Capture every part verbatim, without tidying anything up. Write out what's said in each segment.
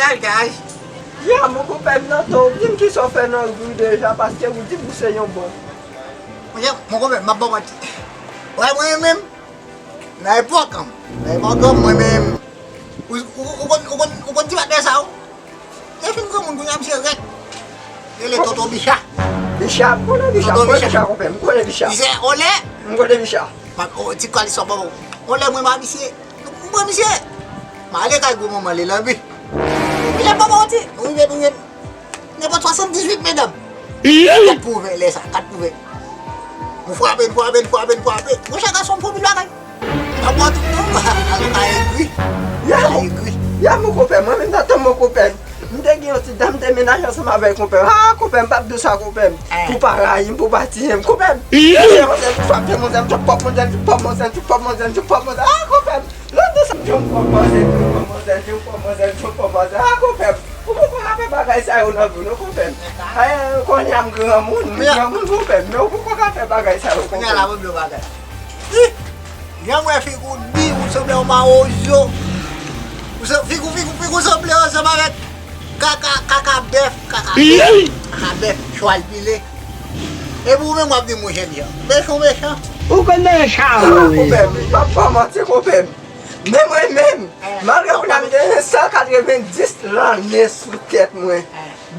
Degaj. Ya, mon konpè m nan to, di m kisa w fè nan ri deja, paske ou di m ou se yon bon. Monchè, mon konpè, m ap ba w manti. Wè, mwen menm, nan epòk an, nan epòk an, mwen menm, ou, ou, ou konn, ou konn, ou konn ti patnè sa, wi. Lè fin granmoun, kounye a misye rèk. Rele Tonton Bicha. Bicha, m konnen Bicha, m konnen Bicha, konpè m, m konnen Bicha. Misye, olè. M konnen Bicha. M ap, o, ti kòl sou bon. Olè, mwen, m a misye. M pran misye. M ale kay gwo manman li, lanbi. Lè papa w ti, nou rive, nou rive. Nenpòt swasanndizuit, medam. Kat pou ven, lè sa, kat pou ven. Nou frape, nou frape, nou frape, nou frape. Monchè, gason, pwomil bagay. Pa bò tout non. Al ka egri. Ya, al ka egri. Ya, mon konpè, mwen menm nan tan mon konpè. M te gen yon ti dam, m te menaje ansanm avèk konpè m. Ah, konpè m, p ap di w sa, konpè m. Eh. Pou pa rayi m, pou pa tiye m, konpè m. Ih. Monchè, konpè m, frape manzè, m chòp pòp manzè, m chòp pòp manzè, m chòp pòp manzè, m chòp pòp manzè. Ah, konpè m. Lòt de sa, m chòp pòp manzè, m chòp pòp manzè, m chòp pòp manzè, m chòp pòp manzè. Ah, konpè m. Ou poko ka fè bagay sa yo nan vi w, non, konpè m. Eh, kounye a m granmoun, m granmoun, konpè m. Men ou poko ka fè bagay sa yo, konpè m. Kounye a la, mwen di w bagay. Ih! Jan m wè figi w di, ou sanble yon mawozo. Ou san-, figi w, figi w, figi w sanble ansanm avèk kaka, kaka bèf, kaka bèf, kaka bèf, chwal pile. Epi ou menm w ap di m yon jènjan. Mechan w mechan. Ou konn mechan, wi. Konpè m, m p ap ba w manti, konpè m. Men mwen menm, malgre kounye a m gen san katrevenndis lane sou tèt mwen,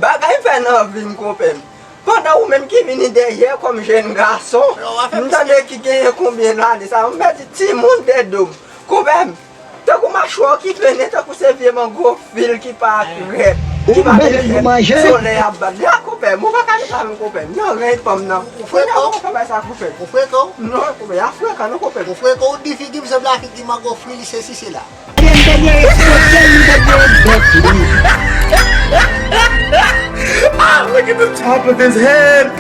bagay m fè nan vi m, konpè m. Pandan ou menm ki vini dèyè kòm jèn gason, m tande ki genyen konbyen lane sa, m pèdi timoun dèyè do m. Konpè m, tankou machwè w ki plennen, tankou se vye mango fil ki pa krèt, ki pa gen krèt, solèy ap bat li. A konpè m, ou pa ka di sa menm konpè m. Nan ren pa m nan. Ou frekan? Ou pa bay sa konpè m. Ou frekan? Non, konpè, a frekan non konpè m. Ou frekan, ou di figi m sanble a figi mango fil, sesi, sela. Li te dwe eksplote, li te dwe bèt li. Ah, look at the top of his head.